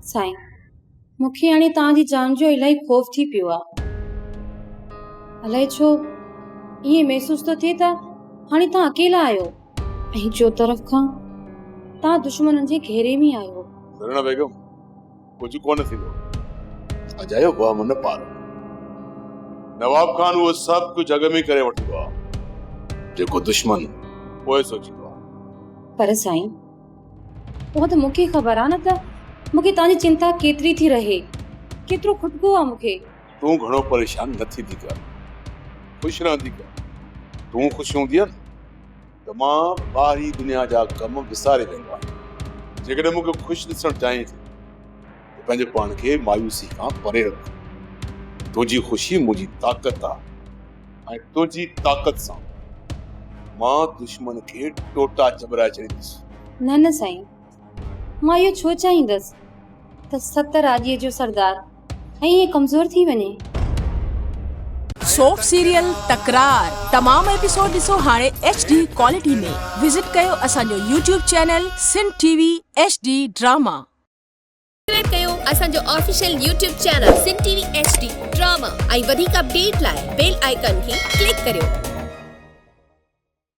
سائين، مون کي هاڻي توهان جي جان جو الاهي خوف ٿي پيو آ. الائي ڇو ائين محسوس ٿو ٿئي ته هاڻي توهان اڪيلا آهيو ۽ چوطرف کان توهان دشمنن جي گهيري ۾ آهيو. زرينا بيگم، ڪجهه ڪونه ٿيندو. اجايو وهم نه پار. نواب خان اهو سڀ ڪجهه اڳ ۾ ڪري وٺندو آ، جيڪو دشمن پوء سوچيندو آ. پر سائين، اها ته مون کي خبر آ نه ته مون کي توهان جي چنتا ڪيتري ٿي رهي، ڪيترو کٽڪو آ مون کي. تون گهڻو پريشان نه ٿيندي ڪر، خوش رهندي ڪر. تون خوش هوندينء نه ته مان ٻاهرين دنيا جا ڪم وساري ويندو آهيان. جيڪڏهن مون کي خوش ڏسڻ چاهين ٿي ته پنهنجو پاڻ کي مايوسي کان پري رک. تنهنجي خوشي منهنجي طاقت آ ۽ تنهنجي طاقت سان مان دشمن کي ٽوٽا چٻرائي ڇڏيندس. نه نه سائين، مان اهو ڇو چاهيندس ته ست راڄيء جو سردار ۽ ائين ڪمزور ٿي وڃي. سوپ سيريل تڪرار تمام ايپيسوڊ ڏسو هاڻي ايڇ ڊي ڪوالٽي ۾ وزٽ ڪيو اسان جو YouTube channel Sindh T V H D drama. Subscribe ڪيو اسان جو official YouTube channel Sindh T V H D drama ۽ وڌيڪ اپڊيٽ لاء بيل آئيڪان کي ڪلڪ ڪريو.